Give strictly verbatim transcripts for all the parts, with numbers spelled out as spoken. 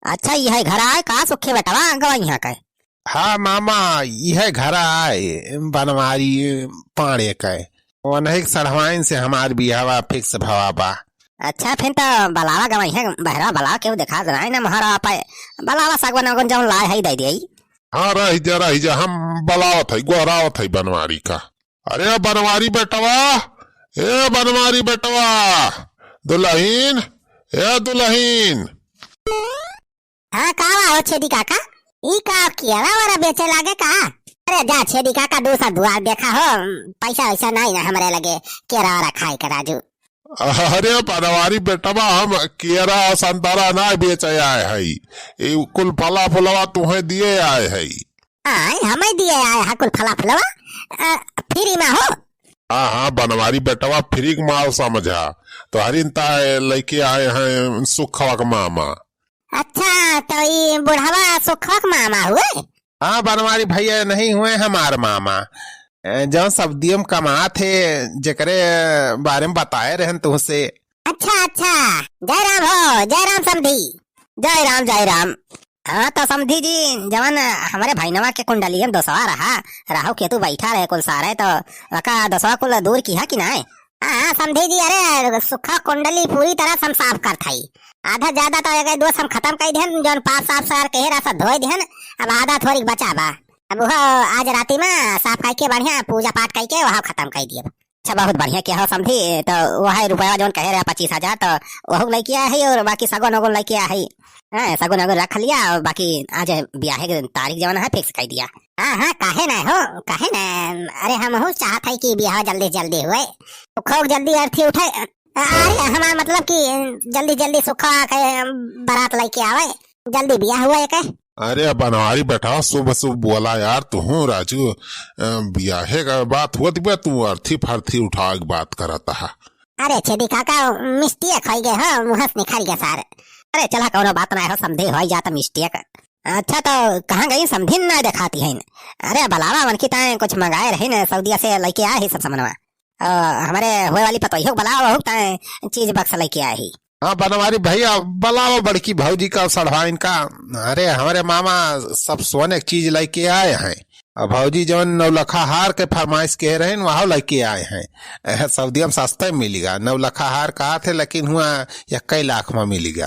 अच्छा, इहै घर आय का सुखे बेटवा गवइहाँ के? हाँ मामा, इहै घर आय बनवारी पाड़े के। ओनही के सढ़वाइन से हमार बियाहवा fix भवा बा। अच्छा, फिर तो बलावा गवइहाँ बहरवा बलावा, केहू देखात नाहीं ना मोहरवा पे। बलावा सगवन अगवन जौन लाए है दे दिए। हाँ, रहि जा, रहि जा, हम बलावत है, गोहरावत है बनवारी का। अरे बनवारी बेटवा, ए बनवारी बेटवा, दुलहिन, ए दुलहिन। हाँ, का बा हो छेदी काका? ई का केरा वेरा बेचे लागे का? अरे जा छेदी काका, दूसर दुआर देखा हो, पैसा वैसा नाहीं ना हमरे लगे केरा वेरा खाए के राजू। अरे बनवारी बेटवा, हम केरा संतरा ना बेचे आए हई, ई कुल फला फुलवा तुहे दिए आए हई। आय, हमें दिए आए हा कुल फला फुलवा, अ, free मा हो। हाँ, हाँ, बनवारी बेटवा, free क माल समझा। तोहरी न ताय लइके आए हैं सुखवा क मामा। अच्छा, तो ई बुढ़वा सुखवा क मामा हुए? हाँ, बनवारी भइया नहीं हुए हमार मामा। ए, जौन सऊदिया म कमात हे, जेकरे बारे म बताए रहन तुहसे। अच्छा, अच्छा, जय राम हो, जय राम समधी। जय राम, जय राम। हाँ, तो समधी जी, जवन हमरे भइनवा के कुंडलिया म दोसवा रहा, राहु केतु बैठा रहे कुल सारे, तो ओका दोसवा कुल दूर किहा कि नाय? हाँ, हाँ, समधी जी, अरे, सुखा कुंडली पूरी तरह से हम साफ करत हई। आधा ज्यादा तो एक दोष हम खतम कइ देहन, जौन पाप साफ सार कहे रहा, सब धोए देहन, अब आधा थोड़ी बचा बा। अब वह आज राती में साफ कइके बढ़िया पूजा पाठ कइके वह खतम कइ दियब। अच्छा, बहुत बढ़िया किहा हो समधी, तो वह रुपया जौन कहे रहा पच्चीस हजार, तो वहू लइके आए हई और बाकी सगुन उगुन लइके आए हई। हाँ, सगुन उगुन रख लिया और बाकी आज बियाहे के तारीख जवन है fix कइ दिया। हाँ, हाँ, काहे ना हो, काहे ना? अरे हमहू चाहत हई कि बियाह जल्दी से जल्दी हुए, तो खूब जल्दी अर्थी उठे। अरे हमार मतलब कि जल्दी जल्दी सुखा के बारात लइके आवे, जल्दी बियाह हुए के। अरे बनवारी बेटा, शुभ शुभ बोला यार, तुहू राजू, अ, बियाहे का बात होत बा, तू अर्थी फर्थी उठावे के बात करत हा। अरे छेदी काका, mistake होइ गए हो, मुँह से निकल गए सार। अरे चला, कौनो बात ना हो, समधी होइ जात mistake। अच्छा, तो कहाँ गई समधी, ना देखाती है? अरे बलावा, उनकी ताए कुछ मंगाए रही न, सऊदिया से लइके आए ही सब समनवा। अ, हमरे हुए वाली पतोहियो के बलावा, वहू ताए चीज बक्स लइके आए ही। हाँ बनवारी भइया, बलावा बड़की भौजी का, सढ़वाइन का। अरे हमरे मामा सब सोने के चीज लइके आए हैं। अब भौजी जौन नौलखा हार के फरमाइश के रहे, वहाँ लइके आए हैं। एह, सऊदिया में सस्ते मिलिगा। नौलखा हार कहत हे, लेकिन हुआ यक्कई लाख में मिलिगा।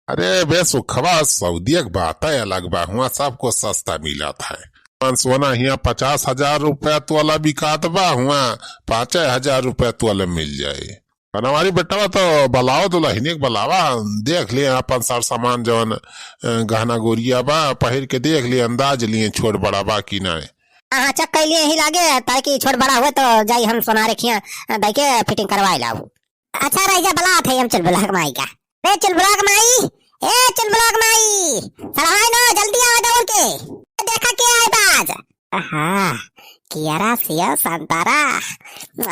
अरे बे सुखवा, सऊदिया के बात अलग बा, हुआ सब कुछ सस्ता मिलत है। अपन सोना हियाँ पचास हजार रुपया तोला बिकात बा, हुआ पाँचे हजार रुपया तोला मिल जाए। बनवारी बेटवा, तो बलावा दुलहिनिया के बलावा, देख लिए अपन सर सामान जवन, अ, गहना गोरिया बा, पहिर के देख लिए, अंदाज लिए छोट बड़ा बा कि नाय। हाँ, हाँ, check कइ लिए ही लागे, ताकि छोट बड़ा हुए तो जाई हम सोनारे खिया, अ, दइ के fitting करवाए लाऊ। अच्छा रह जा, बलावत है हम चुलबुला के माई का। रे चुलबुला के माई, ए चुलबुला के माई, सढ़वाइन हो, जल्दी आवा दौड़ के। देखा के आए बाज। आहा, केरा, सेव, संतरा,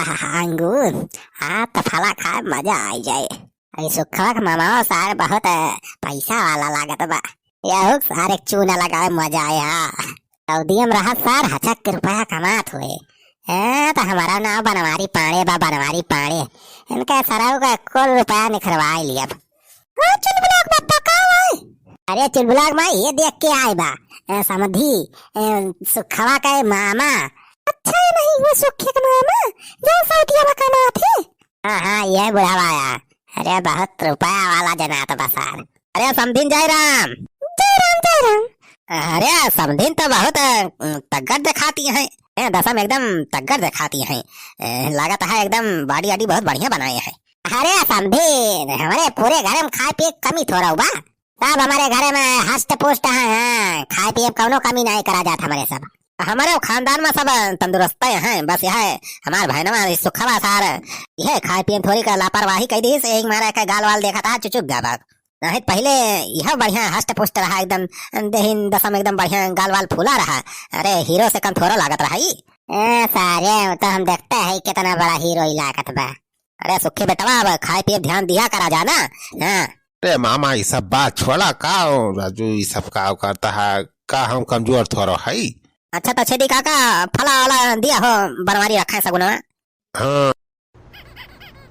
आहा, अंगूर, आ, त फला खाए मजा आइ जाए। अरे सुखवा के मामा सार बहुत, अ, पैसा वाला लागत बा। यहू सार एक चूना लगावे मजा आए, हाँ। सऊदिया में रहत सार हचक के रुपया कमात हुए। ए, त हमारा नाव बनवारी पांड़े बा, बनवारी पांड़े। इनका सरऊ का कुल रुपया निखरवाए लियब। हाँ, चुलबुला के पप्पा, का हुआ? अरे चुलबुला के माई, ये देख के आए बा। ए, समधी, ए, सुखवा के मामा। अच्छा, ये नहीं हुआ सुखे के मामा, जो सऊदिया में कमात है? हाँ, हाँ, ये बुढ़ावा आया। अरे, बहुत रुपया वाला जनात बा सार। अरे, समधिन जय राम। जय राम, जय राम। अरे, समधिन तो बहुत, अ, तगड़ देखाती हैं। ए, दशा में एकदम तगड़ देखाती हैं। ए, लागत है एकदम body वाडी बहुत बढ़िया बनाए हैं। अरे समधिन, हमरे पूरे घर में खाए पिए के कमी थोड़ा बा। सब हमरे घरे में हष्ट पुष्ट हैं, हाँ, खाए पिए में कौनो कमी नहीं करा जात हमरे सब। हमरे खानदान में सब तंदुरुस्त हैं, बस यह है हमार भैनवा सुखवा सार, यह खाए पिए में थोड़ी का लापरवाही कइ दी, से एक मारा का गाल वाल देखा था चुचुक गया बाग। नहीं पहले यह बढ़िया हष्ट पुष्ट रहा एकदम, देहिन दशा में एकदम बढ़िया गाल वाल फूला रहा। अरे हीरो से कम थोड़ा लागत रहा ई। ए सारे, वो तो हम देखते हैं कितना बड़ा हीरो ही लागत बा। अरे सुखी बेटवा, अब खाए पिए ध्यान दिया करा जाना। हाँ। अरे मामा, ई सब बात छोड़ा, का हो राजू, ई सब का करता है, का हम कमजोर थोड़ो हई? अच्छा तो छेदी काका, फला वाला दिया हो, बनवारी रखा है सगुनवा। हाँ,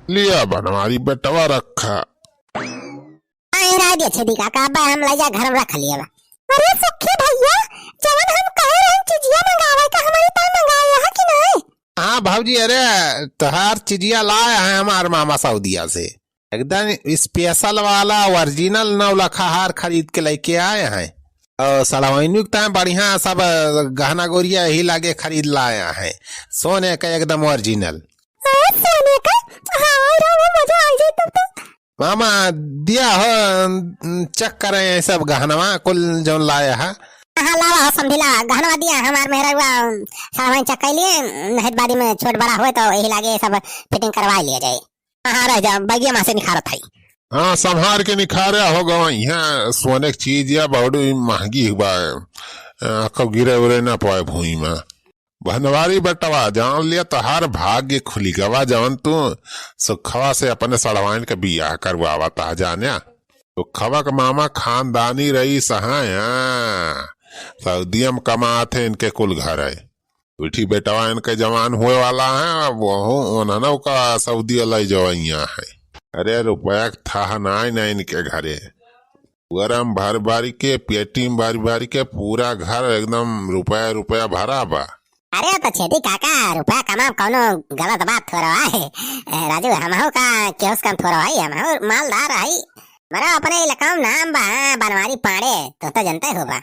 लिया बनवारी बेटवा रखा। हाँ, रह दिया छेदी काका, अब हम लइ जा घर में रख लिया बा। अरे सुखी भइया, जवन हम कहे रहन चिजिया मंगावे का, हमरी ताई मंगाए है कि नहीं? हाँ भौजी, अरे तोहार चिजिया लाए हैं हमार मामा सऊदिया से, एकदम special वाला original नौलखा हार खरीद के लइके आए हैं। और सड़वाइनु के ताई बढ़िया सब गहना गोरिया यही लागे खरीद लाए हैं, सोने का एकदम original। हाँ, सोने का? हाँ, रहो, मजा आ जाए तब तो। मामा, दिया हो, check करें ये सब गहनवा कुल जौन लाया है। हाँ, लावा हो समधी, लावा, गहनवा दिया, हमार मेहररुआ सड़वाइन check कर लिए, नहीं तो बाद में छोट बड़ा होए तो यही लागे सब fitting करवा लिया जाए। हाँ, रह जा, बैगिया माँ से निखारत है। हाँ, संभार के निखारे हो गवा, यहाँ सोने की चीज या बहुत महंगी हुआ है, अ, कब गिरे उरे ना पाए भूमि में। बनवारी बेटवा, जान लिया तोहार भाग्य खुली गवा, जवन तू सुखवा से अपने सड़वाइन के बियाह करवावा ता जाने। सुखवा के मामा खानदानी रईस हैं, हाँ। सऊदिया में कमात है, इनके कुल घर है। उठी बेटवा इनके जवान होए वाला है, वहू उन्हनों का सऊदिया लइ जवइया है। अरे रुपया के थाह नाई ना इनके घरे। पुअरा में भर भर के, पेटी में भर भर के, पूरा घर एकदम रुपया रुपया भरा बा। अरे तो छेदी काका, रुपया कमाब कौनो गलत बात थोड़ा है। ए, राजू, हमहू का केहू से कम थोड़ा है, हमहू मालदार है। मरो अपने इलाका में नाम बा, हाँ, बनवारी पांड़े, तो तो जनते हो बा।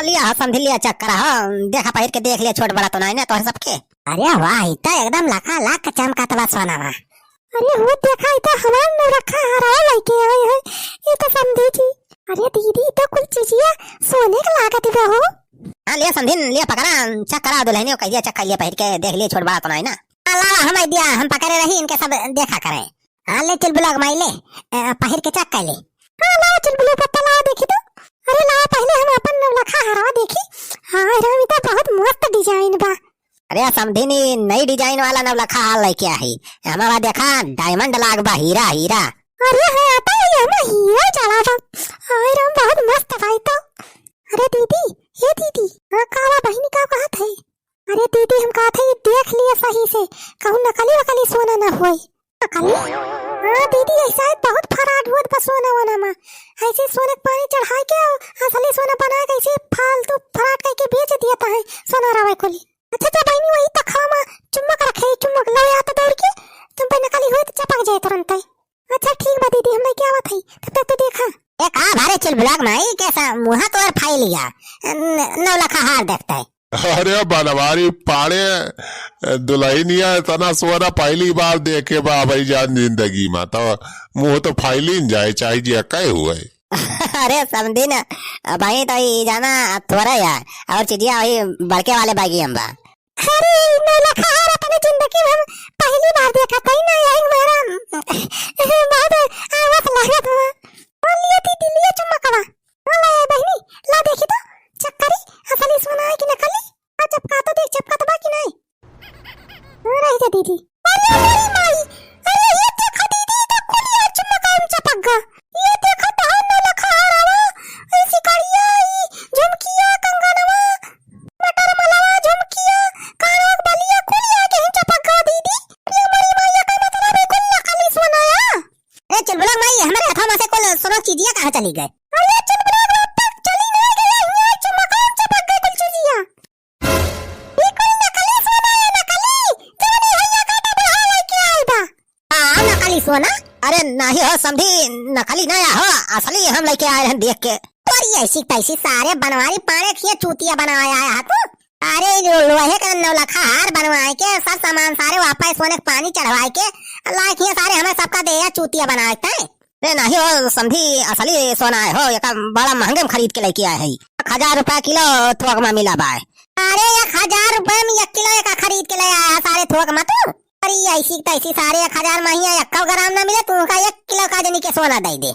लिया हो समधी, लिया check करा हो, देखा पहिर के देख लिया, छोट बड़ा तो नाई ना तोहरे सबके। अरे वाह, ई तो एकदम लखा लख चमकत बा सोनावा। अरे हो देखा, ई तो हमार नौलखा हरवा लइके आए हैं, ई तो समधी जी। अरे दीदी, ई तो कुल चिजिया सोने के लागत बा हो। हाँ, लिया समधी, लिया पकड़ा, check करा दुल्हनियो, कह दिया check कर लिया पहिर के, देख लिया छोट बड़ा तो नाई ना। हाँ, लावा, हम दिया, हम पकड़े रही, इनके सब देखा करें। हाँ, ले चुलबुलवा के माई ले, ए, पहिर के check कर ले। हाँ, लावा चुलबुलवा पत्ता लावा देखी तो। अरे लावा, पहिले हम अपन नौलखा हरवा देखी। हाँ, राम, ई तो बहुत मस्त design बा। अरे समधिनी, नई design वाला नौलखा हार लइके आई। हमारा देखा diamond लाग बा, हीरा, हीरा। अरे हाँ, तो ये हमें हीरा चढ़ा बा। हाय राम, बहुत मस्त भाई तो। अरे दीदी, ए दीदी, हाँ का बा बहिनी, का कहत है? अरे दीदी, हम कहत है, ये देख लिया सही से, कहूँ नकली वकली सोना ना होई। नकली? हाँ दीदी, ऐसा है, बहुत fraud होत बा सोना वोना मा। ऐसे सोने के पानी चढ़ाए के और असली सोना बना के ऐसे फालतू fraud करके बेच दिया ता है सोना रवा कुली। अच्छा, जा बहिनी, वही तखवा मा चुम्बक रखे, चुम्बक लवे आता दौड़ के, तुम पे नकली होई तो चपक जाए तुरंत। अच्छा, ठीक बा दीदी, हम लेके आवत हई, तब तक तू देखा। ए, का भारे चुलबुलवा के माई, कैसा मुँह तोर फाइल गया? न-, नौलखा हार देखता है। अरे बनवारी पाड़े, दुल्हनिया इतना सोना पहली बार देखे बा भाई जान जिंदगी मा, तो मुँह तो फाइल ही न जाए, चाहे जे कहे हुए। अरे समधी न, भाई तो ई जाना थोड़ा यार, और चिजिया वही बड़के वाले बैगिया मा बा। अरे, ई नौलखा हार अपने जिंदगी में हम पहली बार देखत हई ना, यही हमारा बहुत आवत लागत बा। और लिया दीदी, लिया चुम्बकवा। हाँ, ला ए बहिनी, ला देखी तो, check करी, असली सोना है कि नकली? आ, चपका तो देख, चपका तो बा कि नहीं? हाँ, रही जा दीदी। अरे, मेरी माई, अरे, ये देखो दीदी, ई तो कुलिया चुम्बकवा में चपक गा। ये देखा तहार नौलखा हारवा, ई सिकड़िया, ई झुमकिया, कंगनवा, मटर मलवा, झुमकिया, कानवा के बलिया, कुल आके ही चपक गवा दीदी। अरे हमारी माई, एकर मतलब ई कुल नकली सोना है। ए चुलबुलवा के माई, हमरे हथवा में से कुल सोना चिजिया कहाँ चली गए? अरे चुलबुलवा के बाप, चली ना गया, हियाँ चुमकान चपक गए कुल चिजिया। ई कुल नकली सोना है, नकली। जवन ई हइया काटा बुढ़वा लइके आइल बा। आ, नकली सोना? अरे नाही हो समधी, नकली ना हो, असली हम लइके आए रहन देख के। तोरी ऐसी तैसी सारे बनवारी पाड़े खिए चूतिया बनाए आया है तू। अरे जो लोहे का नौलखा हार बनवाए के सब सामान सारे वापस सोने के पानी चढ़वाए के लाए खिए सारे हमें सबका दे या चूतिया बनाए के तय। ए, नाही हो समधी, असली सोना है हो, एका बड़ा महंगे में खरीद के लइके आए है। एक हजार रुपया किलो थोक में मिला बा। अरे, एक हजार रुपया में एक किलो एका खरीद के ले आया है सारे थोक में तू। अरे, ऐसी तैसी सारे एक हजार में ही है, एक ग्राम ना मिले, तू का एक किलो का जनी के सोना दे दे।